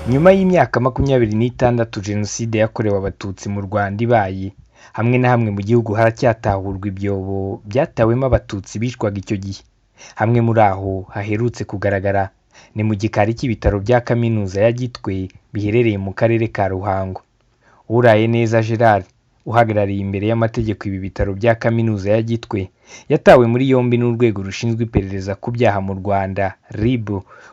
Nyuma y'imyaka 26 Jenoside yakorewe Abatutsi mu Rwanda ibaye, hamwe na hamwe mu gihugu haracyatahurwa ibyobo byatawemo Abatutsi bicwaga icyo gihe. Hamwe muri aho haherutse kugaragara ni mu gikari cy'ibitaro bya Kaminuza ya Gitwe biherereye mu karere ka Ruhango. Urayeneza Gerard uhagarariye imbere y'amategeko ibi bitaro bya Kaminuza ya Gitwe, yatawe muri yombi n'urwego rushinzwe iperereza ku byaha mu Rwanda RIB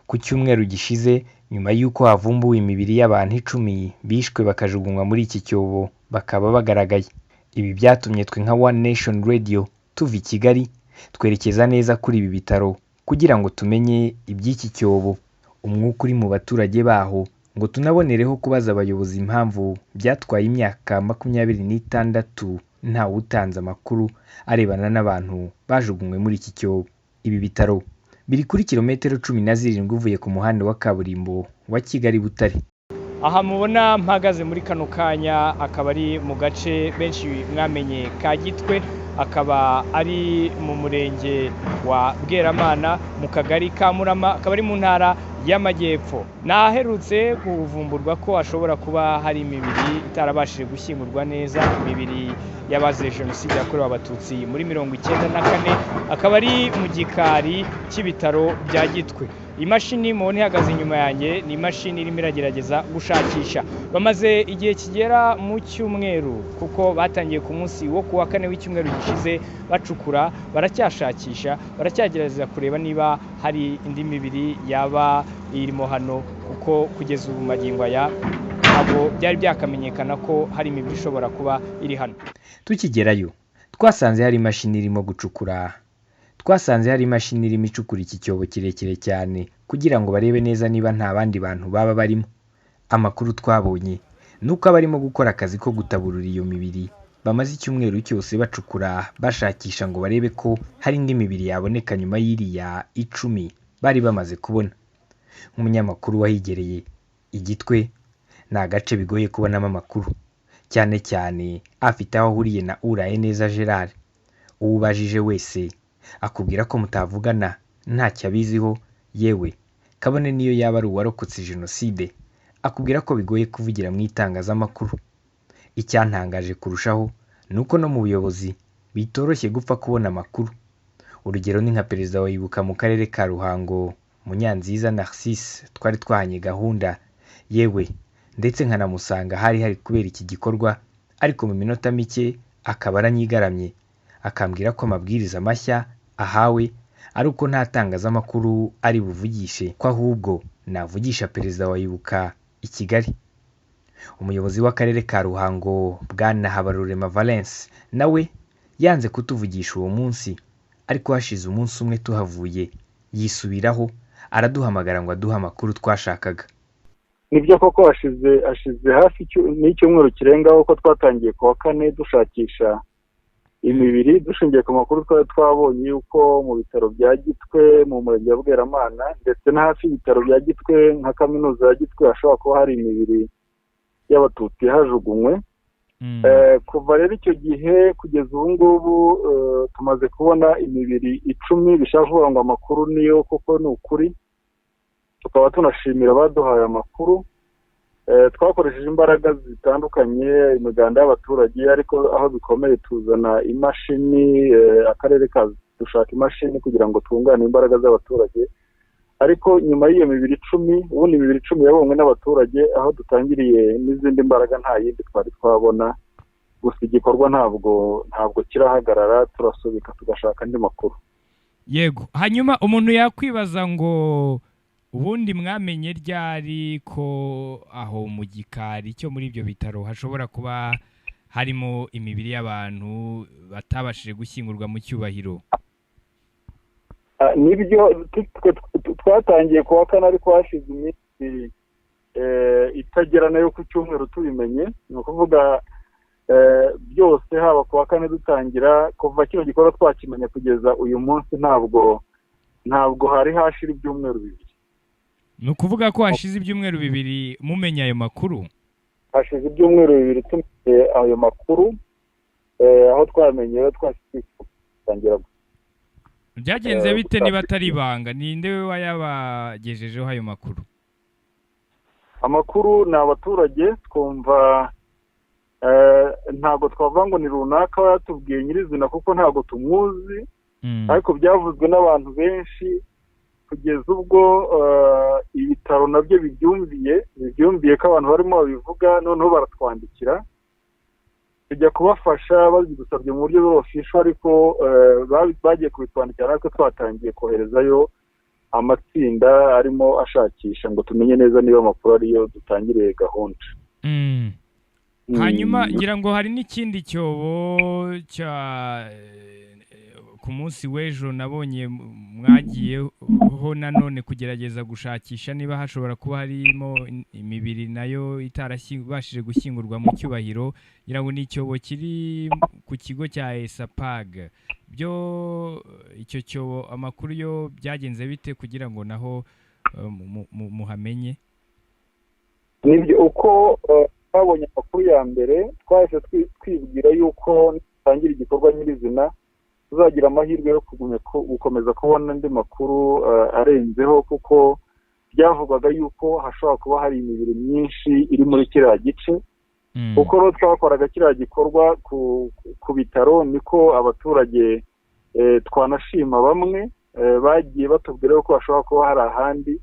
ku cyumweru gishize nyuma y'uko havumbuwe imibiri y'abantu 10 bishwe bakajugunywa muri iki cyobo bakaba bagaragaye. Ibi byatumye twe nka One Nation Radio tuva i Kigali twerekeza neza kuri ibi bitaro kugira ngo tumenye iby'iki cyobo, umwuka uri mu baturage baho, ngo tunabonereho kubaza abayobozi impamvu byatwaye imyaka 26 ntawutanze amakuru arebana n'abantu bajugunywe muri iki cyobo. Ibi bitaro biri kuri kilometero 17 uvuye ku muhanda wa kaburimbo wa Kigali Butare. Aha mubona mpagaze muri kano kanya akaba ari mu gace benshi mwamenye ka Gitwe, akaba ari mu murenge wa Bweramana mu kagari ka Murama, akaba ari mu ntara y'Amajyepfo. Naherutse kuvumburwa ko hashobora kuba hari imibiri itarabashije gushyingurwa neza, imibiri y'abazize Jenoside yakorewe Abatutsi muri 94, akaba ari mu gikari cy'ibitaro bya Gitwe. Imashini mubona ihagaze inyuma yanjye ni imashini irimo iragerageza gushakisha. Bamaze igihe kigera mu cyumweru kuko batangiye ku munsi wo kuwa kane w'icyumweru gishize bacukura, baracyashakisha, baracyagerageza kureba niba hari indi mibiri yaba irimo hano, kuko kugeza ubu magingo aya ntabwo byari byakamenyekana ko hari imibiri ishobora kuba iri hano. Tukigerayo twasanze hari imashini irimo gucukura. Twasanze hari imashini irimo icukura iki cyobo kirekire cyane kugira ngo barebe neza niba nta bandi bantu baba barimo. Amakuru twabonye ni uko abarimo gukora akazi ko gutaburura iyo mibiri bamaze icyumweru cyose bacukura bashakisha ngo barebe ko hari indi mibiri yaboneka nyuma y'iriya 10 bari bamaze kubona. Nk'umunyamakuru wahigereye, Igitwe ni agace bigoye kubonamo amakuru, cyane cyane afite aho ahuriye na Urayeneza Gerard. Uwo ubajije wese akubwira ko mutavugana ntacyo abiziho, yewe kabone niyo yaba ari uwarokotse Jenoside, akubwira ko bigoye kuvugira mu itangazamakuru. Icyantangaje kurushaho ni uko no mu buyobozi bitoroshye gupfa kubona amakuru. Urugero ni nka perezida wa Ibuka mu karere ka Ruhango, Munyanziza Narcisse, twari twahanye gahunda, yewe ndetse nkanamusanga hari hari kubera iki gikorwa, ariko mu minota mike akaba aranyigaramye, akambwira ko amabwiriza mashya ahawe ari uko nta tangazamakuru ari buvugishe, ko ahubwo navugisha perezida wa Ibuka i Kigali. Umuyobozi w'akarere ka Ruhango Bwana Habarurema Valence nawe yanze kutuvugisha uwo munsi, ariko hashize umunsi umwe tuhavuye yisubiraho araduhamagara ngo aduhe amakuru twashakaga. Nibyo koko hashize hafi n'icyumweru kirengaho ko twatangiye kuwa kane dushakisha imibiri dushingiye ku makuru twari twabonye yuko mu bitaro bya Gitwe mu murenge wa Bweramana ndetse na hafi y'ibitaro bya Gitwe nka kaminuza ya Gitwe hashobora kuba hari imibiri y'Abatutsi hajugunywe. Kuva rero icyo gihe kugeza ubu ngubu tumaze kubona imibiri 10, bishaka kuvuga ngo amakuru niyo kuko ni ukuri. Tukaba tunashimira abaduhaye amakuru. Twakoresheje imbaraga zitandukanye, imiganda y'abaturage, ariko aho bikomeye tuzana imashini, akarere dushaka imashini kugira ngo twungane imbaraga z'abaturage. Ariko nyuma y'iyo mibiri 10, ubundi imibiri 10 yabonywe n'abaturage, aho dutangiriye n'izindi mbaraga nta yindi twari twabona. Gusa igikorwa ntabwo kirahagarara, turasubika tugashaka andi makuru. Yego, hanyuma umuntu yakwibaza ngo ubundi mwamenye ryari ko aho mu gikari cyo muri ibyo bitaro hashobora kuba harimo imibiri y'abantu batabashije gushyingurwa mu cyubahiro? Nibyo, twatangiye kuwa kane, ariko hashize iminsi itagera nayo ku cyumweru tubimenye. Ni ukuvuga byose haba kuwa kane dutangira, kuva kino gikorwa twakimenya kugeza uyu munsi ntabwo hari hashira ibyumweru 2. Ni ukuvuga ko hashize ibyumweru 2 mumenya ayo makuru? Hashize ibyumweru 2 tumenye ayo makuru, aho twamenye twatangira. Byagenze bite niba atari ibanga? Ninde we wayabagejejeho ayo makuru? Amakuru ni abaturage twumva, ntabwo twavuga ngo ni runaka yatubwiye nyirizina kuko ntabwo tumuzi, ariko byavuzwe n'abantu benshi kugeza ubwo ibitaro nabyo bibyumviye ko abantu barimo babivuga, noneho baratwandikira tujya kubafasha babidusabye mu buryo bw'official, ariko bagiye kubitwandikira natwe twatangiye koherezayo amatsinda arimo ashakisha ngo tumenye neza niba amakuru ariyo dutangiriye gahunda. Hanyuma ngira ngo hari n'ikindi cyobo cya ku munsi w'ejo nabonye mwagiyeho nanone kugerageza gushakisha niba hashobora kuba harimo imibiri nayo itarabashije gushyingurwa mu cyubahiro, ngira ngo ni icyobo kiri ku kigo cya ESAPAG. Byo icyo cyobo amakuru yo byagenze bite kugira ngo naho muhamenye? Nibyo, uko twabonye amakuru ya mbere twahise twibwira yuko nitangira igikorwa nyirizina tuzagira amahirwe yo gukomeza kubona andi makuru arenzeho, kuko byavugwaga yuko hashobora kuba hari imibiri myinshi iri muri kiriya gice. Uko rero twakoraga kiriya gikorwa ku bitaro niko abaturage twanashima bamwe bagiye batubwira ko hashobora kuba hari ahandi,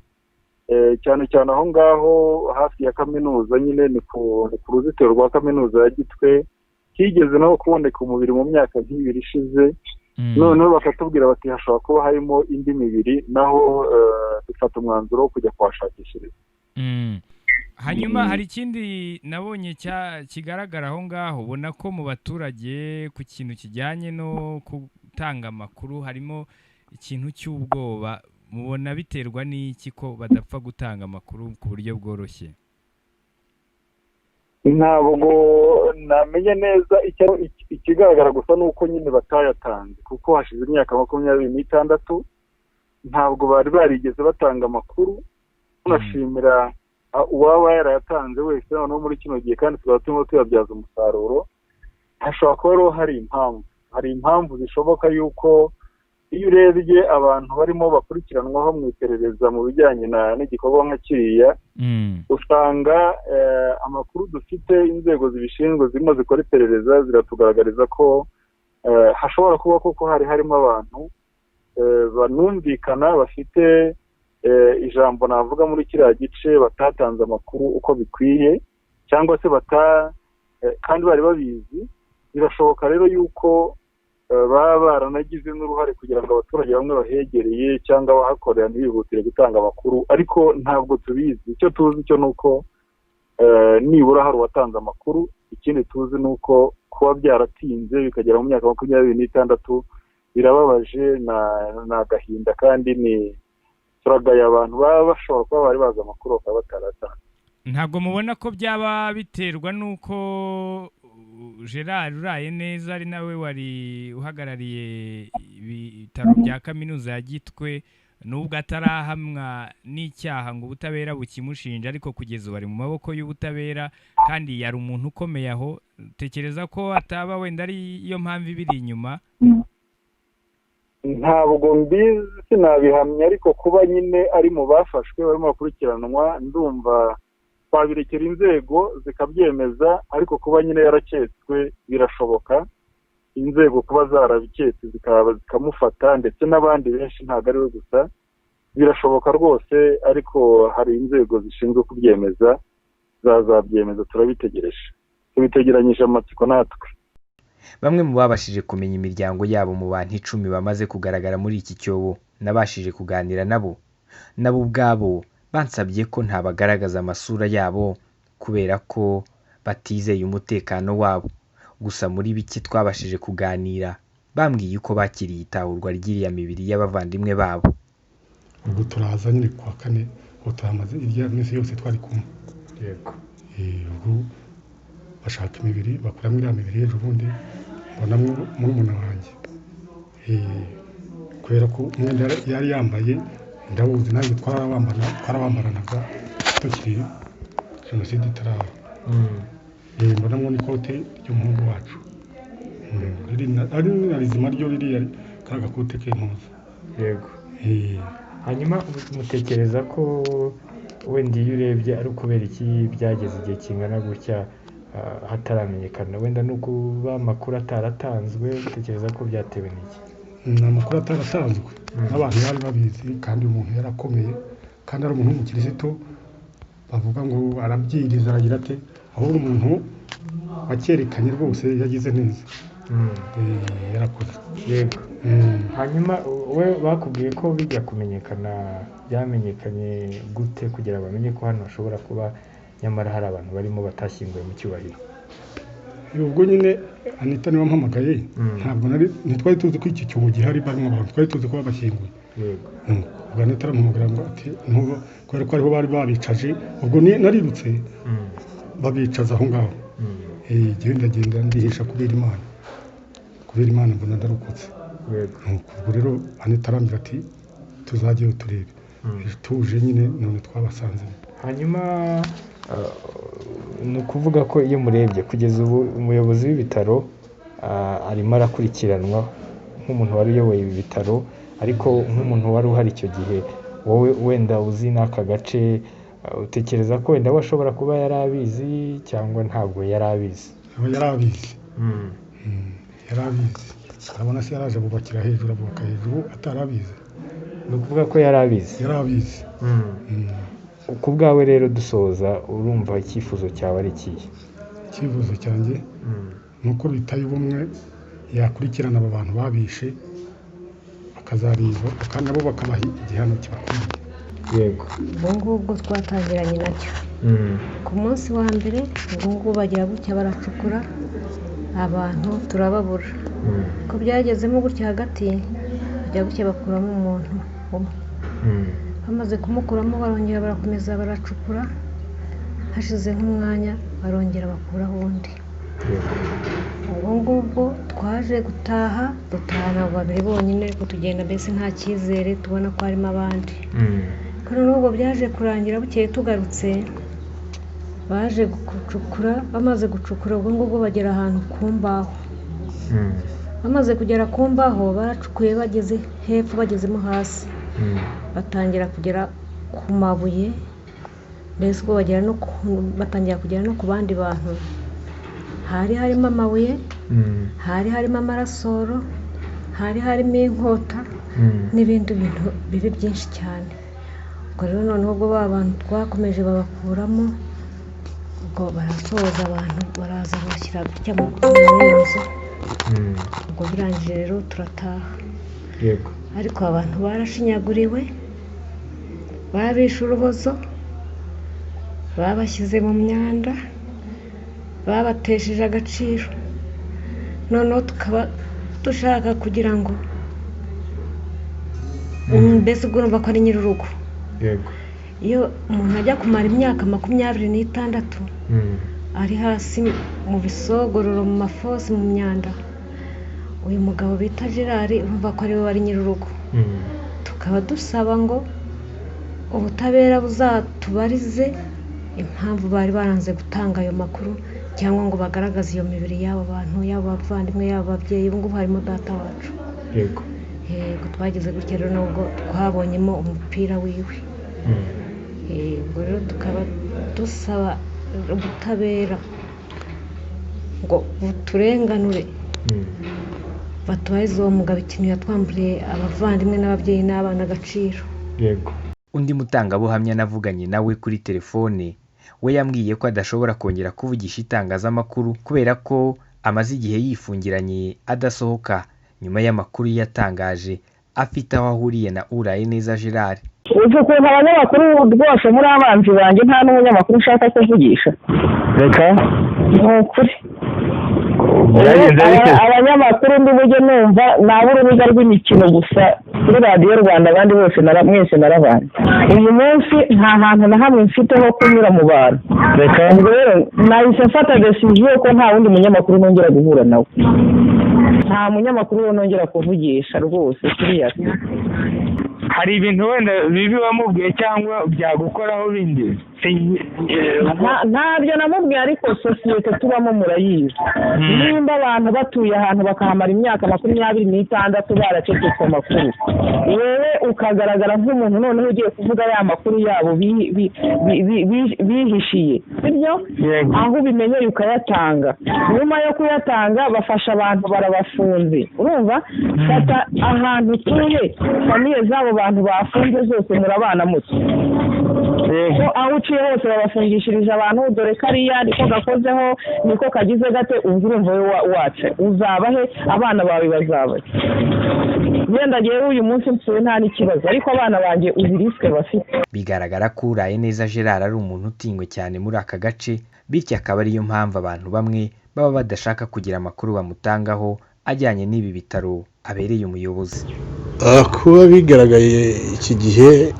cyane cyane aho ngaho hafi ya kaminuza nyine ni ku ruzitiro rwa kaminuza ya Gitwe higeze naho kuboneka umubiri mu myaka nk'ibiri ishize. Noneho bakatubwira bati hashobora kuba harimo indi mibiri, naho dufata umwanzuro wo kujya kuhashakishiriza. Hanyuma hari ikindi nabonye kigaragara aho ngaho, ubona ko mu baturage ku kintu kijyanye no gutanga amakuru harimo ikintu cy'ubwoba. Mubona biterwa n'iki ko badapfa gutanga amakuru ku buryo bworoshye? Ntabwo namenye neza, ikigaragara gusa ni uko nyine batayatanze, kuko hashize imyaka 26 ntabwo bari barigeze batanga amakuru. Tunashimira uwaba yarayatanze wese noneho muri kino gihe, kandi tukaba turimo tuyabyaza umusaruro. Hashobora kuba rero hari impamvu zishoboka yuko iyo urebye abantu barimo bakurikiranwaho mu iperereza mu bijyanye n'igikorwa nka kiriya, usanga amakuru dufite inzego zibishinzwe zirimo zikora iperereza ziratugaragariza ko hashobora kuba koko hari harimo abantu banumvikana bafite ijambo navuga muri kiriya gice batatanze amakuru uko bikwiye, cyangwa se kandi bari babizi. Birashoboka rero yuko baba baranagize n'uruhare kugira ngo abaturage bamwe bahegereye cyangwa abahakorera ntibihutire gutanga amakuru, ariko ntabwo tubizi. Icyo tuzi cyo ni uko nibura hari uwatanze amakuru. Ikindi tuzi ni uko kuba byaratinze bikagera mu myaka 26 birababaje, ni agahinda, kandi ni turagaye abantu baba bashobora kuba bari bazi amakuru bakaba bataratanze. Ntabwo mubona ko byaba biterwa n'uko Gerard Uraye neza ari nawe wari uhagarariye ibitaro bya kaminuza ya Gitwe, nubwo atarahamwa n'icyaha ngo ubutabera bukimushinja, ariko kugeza ubu ari mu maboko y'ubutabera kandi yari umuntu ukomeye aho, tekereza ko ataba wenda ari yo mpamvu ibiri inyuma? Ntabwo mbizi, sinabihamya, ariko kuba nyine ari mu bafashwe barimo bakurikiranwa ndumva twabirekera inzego zikabyemeza, ariko kuba nyine yaraketswe birashoboka, inzego kuba zarabiketse zikamufata ndetse n'abandi benshi, ntabwo ari we gusa, birashoboka rwose, ariko hari inzego zishinzwe kubyemeza zazabyemeza, turabitegereje, tubitegeranyije amatsiko natwe. Bamwe mu babashije kumenya imiryango yabo mu bantu 10 bamaze kugaragara muri iki cyobo nabashije kuganira nabo, nabo ubwabo bansabye ko ntabagaragaza amasura yabo kubera ko batizeye umutekano wabo. Gusa muri bike twabashije kuganira bambwiye uko bakiriye itahurwa ry'iriya mibiri y'abavandimwe babo. Ubwo turaza nyine kuwa kane, ubwo tuhamaze irya minsi yose twari kumwe. Yego. Ubwo bashaka imibiri, bakuramo iriya mibiri ejo bundi mbonamo murumuna wanjye. Kubera ko umwenda yari yambaye ndawuzi, nanjye twarawambaranaga tukiri jenoside itaraba. Mbonamo n'ikote ry'umuhungu wacu ari na rizima ryo ririya kari agakote k'impuzu. Yego. Hanyuma mutekereza ko Wenda iyo urebye ari ukubera iki byageze igihe kingana gutya hataramenyekana? Wenda ni ukuba amakuru ataratanzwe, utekereza ko byatewe n'iki? Ni amakuru ataratanzwe n'abantu bari babizi, kandi umuntu yarakomeye, kandi ari umuntu w'umukirisitu, bavuga ngo arabyiriza aragira ate, ahubwo umuntu wakerekanye rwose yagize neza. Yarakoze. Yego. Hanyuma we bakubwiye ko bijya kumenyekana, byamenyekanye gute kugira bamenye ko hano hashobora kuba nyamara hari abantu barimo batashyinguwe mu cyubahiro? Ubwo nyine Anita niwe wampamagaye, ntabwo nari, ntitwari tuzi ko iki cyobo gihari barimo abantu, twari tuzi ko babashyinguye. Yego. Ubwo Anita arampamagara ngo ati ntuba, kubera ko ariho bari babicaje, ubwo narirutse babicaza aho ngaho. Igihe ndagenda ndihisha kubera Imana, kubera Imana mbona ndarokotse. Yego. Ubwo rero Anita arambwira ati tuzajyeyo turebe. Tuje nyine none twabasanze. Hanyuma ni ukuvuga ko iyo murebye kugeza ubu umuyobozi w'ibitaro arimo arakurikiranwa nk'umuntu wari uyoboye ibi bitaro, ariko nk'umuntu wari uhari icyo gihe, wowe wenda uzi n'aka gace, utekereza ko wenda we ashobora kuba yari abizi cyangwa ntabwo yari abizi? Yari abizi. Yari abizi. Urabona se yaraje abubakira hejuru, abubaka hejuru atarabizi. Ni ukuvuga ko yari abizi. Yari abizi. Ku bwawe rero dusoza, urumva icyifuzo cyawe ari ikihe? Icyifuzo cyanjye ni uko Leta y'ubumwe yakurikirana aba bantu babishe, bakazareba, kandi nabo bakabaha igihano kibakwiriye. Yego. Ubwo ngubwo twatangiranye nacyo ku munsi wa mbere, ubwo ngubwo bagira gutya baracukura abantu turababura. Ko byagezemo gutya hagati, bajya gutya bakuramo umuntu umwe. Bamaze kumukuramo barongera barakomeza baracukura, hashize nk'umwanya barongera bakuraho undi. Ubwo ngubwo twaje gutaha, dutahana abo babiri bonyine, ariko tugenda mbese nta cyizere tubona ko harimo abandi. Noneho ubwo byaje kurangira bukeye tugarutse, baje gucukura, bamaze gucukura ubwo ngubwo bagera ahantu ku mbaho. Bamaze kugera ku mbaho baracukuye bageze hepfo, bagezemo hasi, batangira kugera ku mabuye, mbese ubwo bagera no batangira kugera no ku bandi bantu. Hari harimo amabuye, hari harimo amarasoro, hari harimo inkota n'ibindi bintu bibi byinshi cyane. Ubwo rero noneho ubwo ba bantu twakomeje babakuramo, ubwo barasoza abantu baraza bashyira gutya mu nzu. Ubwo birangije rero turataha. Yego. Ariko abantu barashinyaguriwe, babishe urubozo, babashyize mu myanda, babatesheje agaciro. Noneho tukaba dushaka kugira ngo mbese ubwo urumva ko ari nyir'urugo. Yego. Iyo umuntu ajya kumara imyaka 26 ari hasi mu bisogororo, mu mafosi, mu myanda, uyu mugabo bita Gerard urumva ko ariwe wari nyir'urugo. Tukaba dusaba ngo ubutabera buzatubarize impamvu bari baranze gutanga ayo makuru, cyangwa ngo bagaragaze iyo mibiri y'abo bantu, y'abo bavandimwe, y'abo babyeyi. Ubu ngubu harimo data wacu. Yego. Yego, twagize gutya rero nubwo twabonyemo umupira wiwe. Ubwo rero tukaba dusaba ubutabera ngo buturenganure, batubarize uwo mugabo ikintu yatwamburiye abavandimwe n'ababyeyi n'abana agaciro. Yego. Undi mutangabuhamya navuganye nawe kuri telefone, we yambwiye ko adashobora kongera kuvugisha itangazamakuru kubera ko amaze igihe yifungiranye adasohoka nyuma y'amakuru yatangaje afite aho ahuriye na Urayeneza Gerard. Uzi ukuntu abanyamakuru rwose muri abanzi banjye, nta n'umunyamakuru ushaka kuvugisha. Reka Ni ukuri. Byagenze bite? Abanyamakuru ndi bujye numva ni ab'urubuga rw'imikino gusa kuri Radiyo Rwanda, abandi bose mwese narabanye. Uyu munsi nta hantu na hamwe mfite ho kunyura mu bantu. Reka Ubwo rero nahise mfata decision ko nta wundi munyamakuru nongera guhura nawe. Nta munyamakuru nongera kuvugisha rwose serious. Hari ibintu wenda bibi wamubwiye cyangwa byagukoraho bindi? Ntabyo namubwiye, ariko sosiyete tubamo murayizi. Nimba abantu batuye ahantu bakahamara imyaka 26 baracecetse amakuru, wowe ukagaragara nk'umuntu noneho ugiye kuvuga ya makuru yabo bihishiye, sibyo? Aho ubimenyeye ukayatanga, nyuma yo kuyatanga bafasha abantu barabafunze. Urumva, fata ahantu utuye, famille z'abo bantu bafunze zose murabana muke, ko aho uciye hose babafungishirije abantu, dore kariya niko gakozeho, niko kagize gate. Ubwo urumva wowe wace uzaba he? Abana bawe bazaba he? Wenda ngewe uyu munsi mpfuye nta n'ikibazo, ariko abana banjye uzi risque bafite. Bigaragara ko Urayeneza Gerard ari umuntu utinywe cyane muri aka gace, bityo akaba ariyo mpamvu abantu bamwe baba badashaka kugira amakuru bamutangaho ajyanye n'ibi bitaro abereye umuyobozi. Kuba bigaragaye iki gihe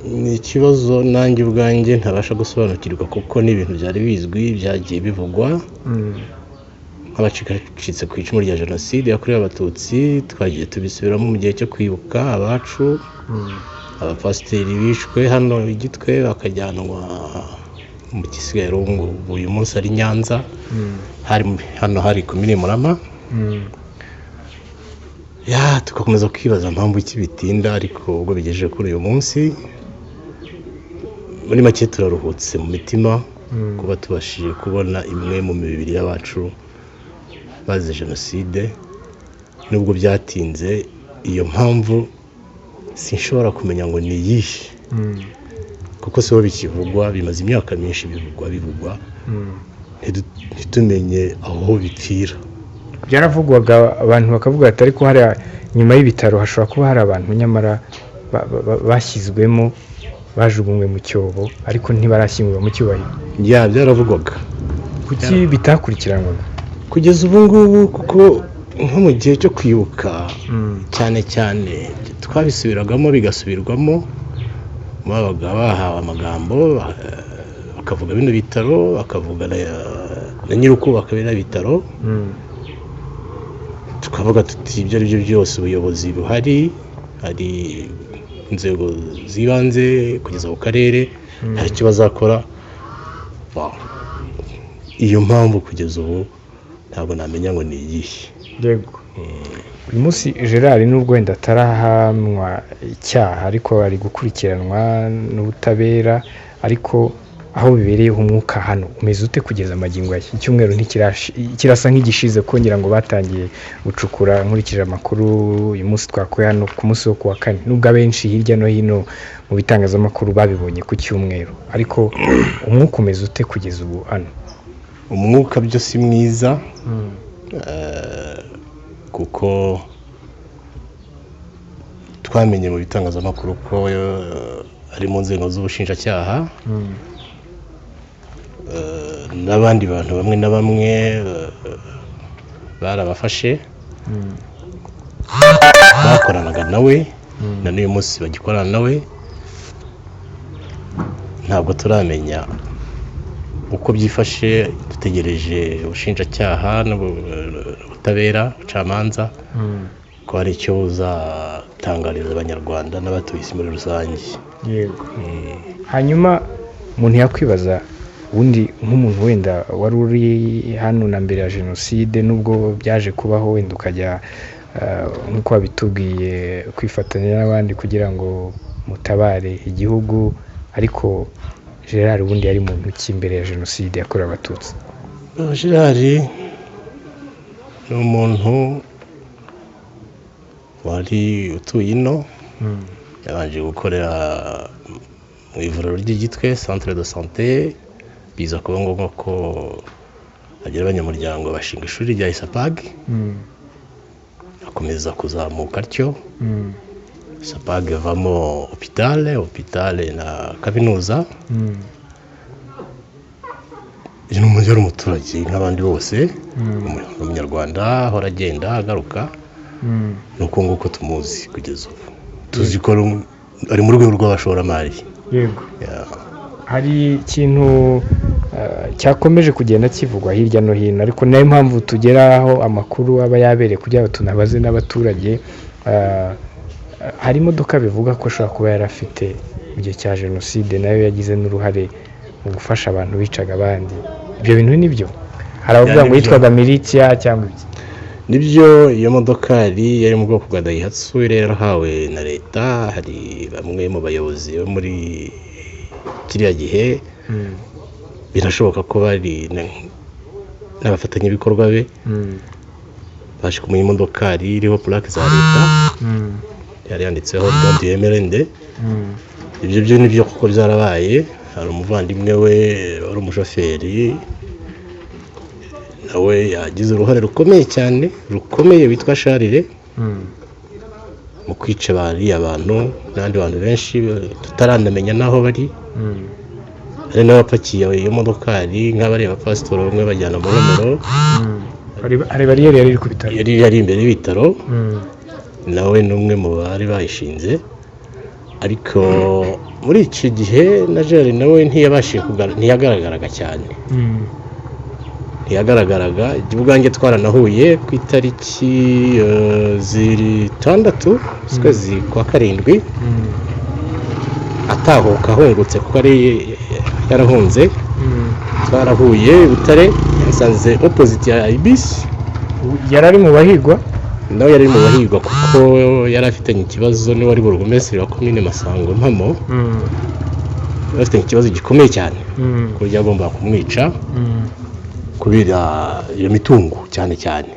ni ikibazo nanjye ubwanjye ntabasha gusobanukirwa, kuko ni ibintu byari bizwi, byagiye bivugwa nk'abacitse ku icumu rya Jenoside yakorewe Abatutsi. Twagiye tubisubiramo mu gihe cyo kwibuka abacu, abapasiteri bishwe hano i Gitwe bakajyanwa mu gisigaye ubu uyu munsi ari Nyanza, hari hano hari komine Murama. Ya, tugakomeza kwibaza mpamvu ki bitinda, ariko ubwo bigejeje kuri uyu munsi, muri make turaruhutse mu mitima kuba tubashije kubona imwe mu mibiri y'abacu bazize Jenoside, nubwo byatinze. Iyo mpamvu sinshobora kumenya ngo ni iyihe, kuko siho bikivugwa, bimaze imyaka myinshi bivugwa bivugwa, ntitumenye aho bipfira. Byaravugwaga, abantu bakavuga bati ariko hariya nyuma y'ibitaro hashobora kuba hari abantu nyamara bashyizwemo, bajugunywe mu cyobo, ariko ntibarashyingurwa mu cyubahiro. Ya, byaravugwaga. Kuki bitakurikiranwaga? Kugeza ubu ngubu, kuko nko mu gihe cyo kwibuka cyane cyane twabisubiragamo bigasubirwamo, babaga bahawe amagambo, bakavuga bino bitaro, bakavuga na nyir'ukubaka biriya bitaro, tukavuga tuti ibyo ari byo byose ubuyobozi buhari, hari inzego z'ibanze kugeza ku karere, hari icyo bazakora. Wow. Iyo mpamvu kugeza ubu ntabwo namenya ngo ni iyihe. Yego, uyu munsi Gerard, nubwo wenda atarahamwa icyaha, ariko ari gukurikiranwa n'ubutabera, ariko aho bibereyeho umwuka hano umeze ute kugeza amagingo aya? Icyumweru kirasa nk'igishize, kongera ngo batangiye gucukura, nkurikije amakuru uyu munsi twakuye hano ku munsi wo kuwa kane, nubwo abenshi hirya no hino mu bitangazamakuru babibonye ku cyumweru, ariko umwuka umeze ute kugeza ubu hano? Umwuka byo si mwiza, kuko twamenye mu bitangazamakuru ko ari mu nzego z'ubushinjacyaha, n'abandi bantu bamwe na bamwe barabafashe bakoranaga nawe, na n'uyu munsi bagikorana nawe. Ntabwo turamenya uko byifashe, dutegereje ubushinjacyaha n'ubutabera, ubucamanza, ko hari icyo buzatangariza Abanyarwanda n'abatuye isi muri rusange. Yego, hanyuma umuntu yakwibaza, ubundi nk'umuntu wenda wari uri hano na mbere ya Jenoside, nubwo byaje kubaho wenda ukajya nk'uko wabitubwiye kwifatanya n'abandi kugira ngo mutabare igihugu, ariko Gerard ubundi yari muntu ki mbere ya Jenoside yakorewe Abatutsi? Gerard ni umuntu wari utuye ino, yabanje gukorera mu ivuriro ry'Igitwe, centre de santé, biza kuba ngombwa ko agira abanyamuryango bashinga ishuri rya ISAPAG, akomeza kuzamuka atyo, ISAPAG ivamo hôpital, hôpital na kaminuza. Uyu ni umujyi, wari umuturage nk'abandi bose, Umunyarwanda ahora agenda agaruka, ni uko nguko tumuzi kugeza ubu. Tuzi ko ari mu rwego rw'abashoramari. Yego, hari ikintu cyakomeje kugenda kivugwa hirya no hino, ariko nayo mpamvu tugeraho amakuru aba yabereye kugira ngo tunabaze n'abaturage. Hari imodoka bivuga ko ashobora kuba yari afite. mu gihe cya jenoside nayo yagize n'uruhare mu gufasha abantu bicaga abandi. Ibyo bintu ni byo? Hari abavuga ngo yitwaga Militia cyangwa ibiki. Nibyo, iyo modokari yari mu bwoko bwa Dayihatsu yari yarahawe na leta. Hari bamwe mu bayobozi bo muri kiriya gihe, birashoboka ko bari n'abafatanyabikorwa be, baje kumenya imodokari iriho purake za leta, yari yanditseho don du MRND. Ibyo byo nibyo kuko byarabaye. Hari umuvandimwe we wari umushoferi, nawe yagize uruhare rukomeye cyane, rukomeye, witwa Sharire, mu kwica bariya bantu n'abandi bantu benshi tutaranamenya n'aho bari. Hari n'abapakiye iyo modokari nk'abariya bapasitori bamwe bajyana mu Romero. Hari bariyeri yari iri ku bitaro. Yari imbere y'ibitaro. Nawe ni umwe mu bari bayishinze. Ariko muri icyo gihe na Gerard nawe ntiyabashije, ntiyagaragaraga cyane, ntiyagaragaraga. Ubwanjye twaranahuye ku itariki 6 z'ukwezi kwa 7, atahuka ahungutse, kuko ari yarahunze. Twarahuye i Butare, yasanze opposite ya Ibis. Yari ari mu bahigwa. Nawe yari mu bahigwa, kuko yari afitanye ikibazo n'uwari burugumesitiri wa komine Masango Mpamo. Yari afitanye ikibazo gikomeye cyane, ku buryo yagombaga kumwica kubera iyo mitungo cyane cyane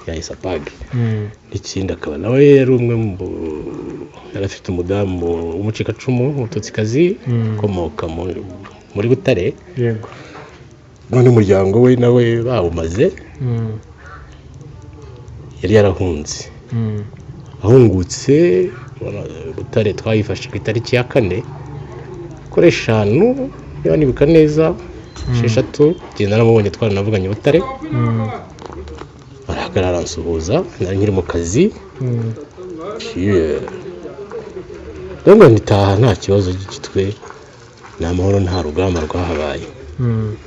ya Isapage. N'ikindi, akaba nawe yari umwe mu yari afite umudamu w'umucikacumu w'umututsikazi ukomoka muri Butare. None umuryango we nawe bawumaze. Yari yarahunze. Ahungutse, Butare twayifashe ku itariki ya 4 kuri 5, niba nibuka neza, 6. Njye naramubonye, twaranavuganye Butare, arahagarara aransuhuza, nari nkiri mu kazi. Ndabona nitaha nta kibazo gitwe, ni amahoro, nta rugamba rwahabaye.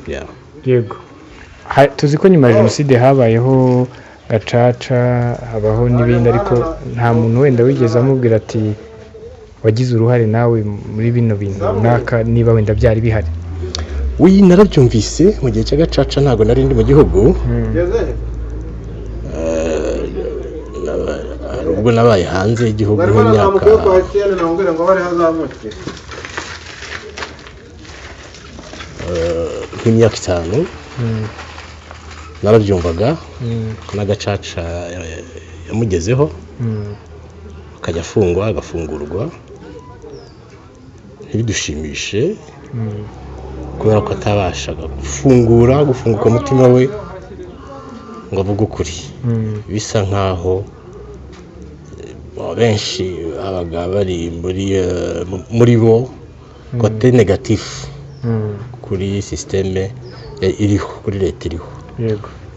Yeah. Yego. Tuzi ko nyuma ya jenoside habayeho gacaca, habaho n'ibindi, ariko nta muntu wenda wigeze amubwira ati wagize uruhare nawe muri bino bintu runaka, niba wenda byari bihari. Wi, narabyumvise mu gihe cy'agacaca, ntabwo nari ndi mu gihugu. Hari ubwo nabaye hanze y'igihugu nk'imyaka 5, narabyumvaga ko n'agacaca yamugezeho, akajya afungwa agafungurwa, ntibidushimishe, kubera ko atabashaga gufunguka umutima we ngo avuge ukuri. Bisa nkaho benshi babaga bari muri bo kote negatifu kuri sisiteme iriho, kuri leta iriho.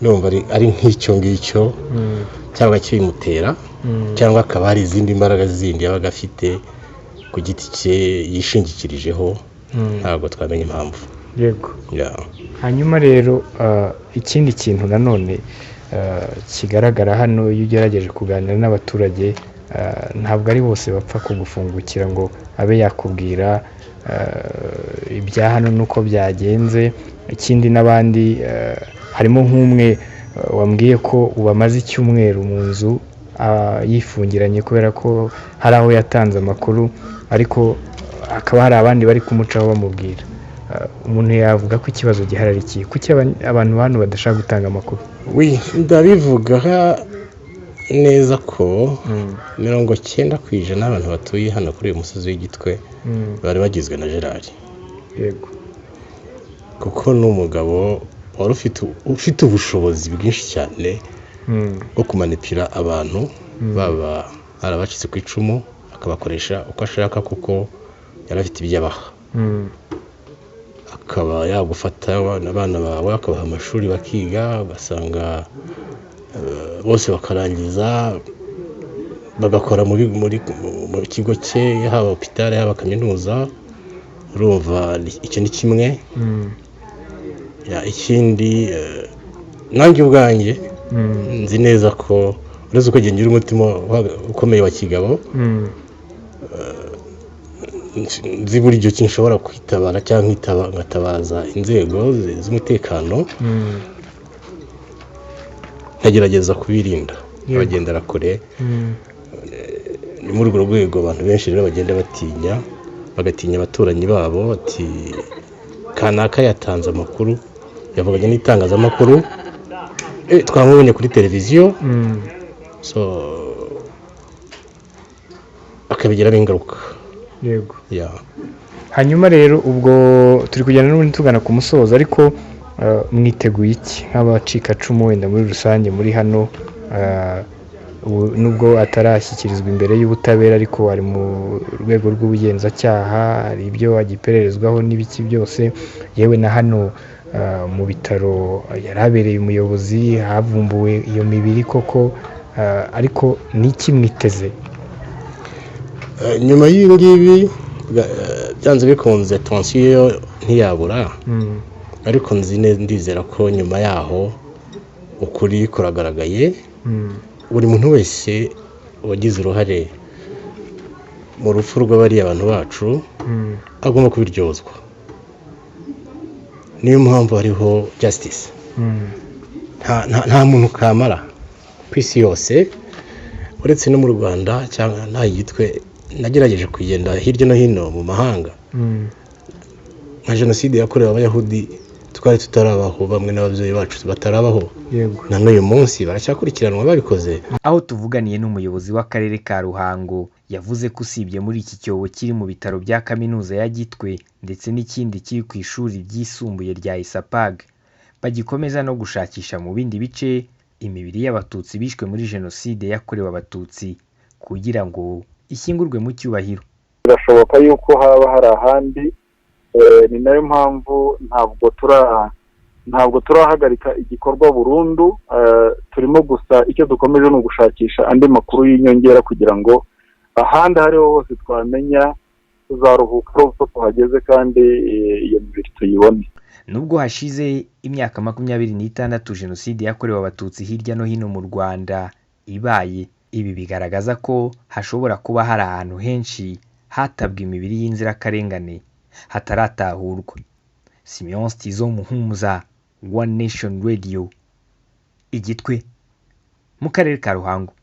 Ndumva ari nk'icyo ngicyo cyangwa kibimutera, cyangwa akaba hari izindi mbaraga zindi yabaga afite ku giti cye yishingikirijeho, ntabwo twamenya impamvu. Yego. Hanyuma rero ikindi kintu nanone kigaragara hano, iyo ugerageje kuganira n'abaturage, ntabwo ari bose bapfa kugufungukira ngo abe yakubwira ibya hano n'uko byagenze. Ikindi n'abandi, harimo nk'umwe wambwiye ko ubu amaze icyumweru mu nzu yifungiranye kubera ko hari aho yatanze amakuru, ariko hakaba hari abandi bari kumucaho bamubwira. Umuntu yavuga ko ikibazo gihari ari ikihe? Kuki abantu hano badashaka gutanga amakuru? Wi, ndabivuga neza ko 90% y'abantu batuye hano kuri uyu musozi w'Igitwe bari bagizwe na Gerard. Kuko ni umugabo wari ufite ubushobozi bwinshi cyane bwo kumanipira abantu, baba ari abacitse ku icumu, akabakoresha uko ashaka, kuko yari afite ibyo abaha. Akaba yagufata abana bawe akabaha amashuri bakiga, ugasanga bose bakarangiza bagakora mu kigo cye, haba hopitale haba kaminuza. Urumva icyo ni kimwe. Ikindi, nanjye ubwanjye nzi neza ko uretse uko ngira umutima ukomeye wa kigabo, Nzi buryo ki nshobora kwitabara cyangwa nkatabaza inzego z'umutekano, nkagerageza kubirinda abagendera kure. Ni muri urwo rwego abantu benshi rero bagenda batinya, bagatinya abaturanyi babo, bati kanaka yatanze amakuru, yavuganye n'itangazamakuru, twamubonye kuri televiziyo, so akabigiramo ingaruka. Yego. Yeah. Hanyuma rero ubwo turi kugenda n'ubundi tugana ku musozo, ariko mwiteguye iki nk'abacikacumu wenda muri rusange muri hano, nubwo atarashyikirizwa imbere y'ubutabera ariko ari mu rwego rw'ubugenzacyaha, hari ibyo agipererezwaho n'ibiki byose, yewe na hano mu bitaro yari abereye umuyobozi, havumbuwe iyo mibiri koko, ariko ni iki mwiteze? Nyuma y'ibi ngibi byanze bikunze tension ntiyabura, ariko nzi neza, ndizera ko nyuma yaho ukuri kuragaragaye. Buri muntu wese wagize uruhare mu rupfu rw'abariya bantu bacu agomba kubiryozwa. Niyo mpamvu hariho justice. Nta muntu kamara ku isi yose, uretse no mu Rwanda cyangwa nta Gitwe. Nagerageje kugenda hirya no hino mu mahanga, nka jenoside yakorewe Abayahudi twari tutarabaho, bamwe n'ababyeyi bacu batarabaho, na n'uyu munsi baracyakurikiranwa babikoze. Aho tuvuganiye n'umuyobozi w'akarere ka Ruhango, yavuze ko usibye muri iki cyobo kiri mu bitaro bya kaminuza ya Gitwe ndetse n'ikindi kiri ku ishuri ryisumbuye rya ISAPAG, bagikomeza no gushakisha mu bindi bice imibiri y'Abatutsi bishwe muri jenoside yakorewe Abatutsi kugira ngo ishyingurwe mu cyubahiro. Birashoboka yuko haba hari ahandi, ni nayo mpamvu ntabwo turahagarika igikorwa burundu. Turimo gusa, icyo dukomeje ni ugushakisha andi makuru y'inyongera kugira ngo ahandi aho ariho hose twamenya tuzaruhuka ari uko tuhageze kandi iyo mibiri tuyibone. Nubwo hashize imyaka 26 jenoside yakorewe Abatutsi hirya no hino mu Rwanda ibaye, ibi bigaragaza ko hashobora kuba hari ahantu henshi hatabwa imibiri y'inzirakarengane hataratahurwa. Simeon Stizo Muhumuza, One Nation Radio, i Gitwe, mu karere ka Ruhango.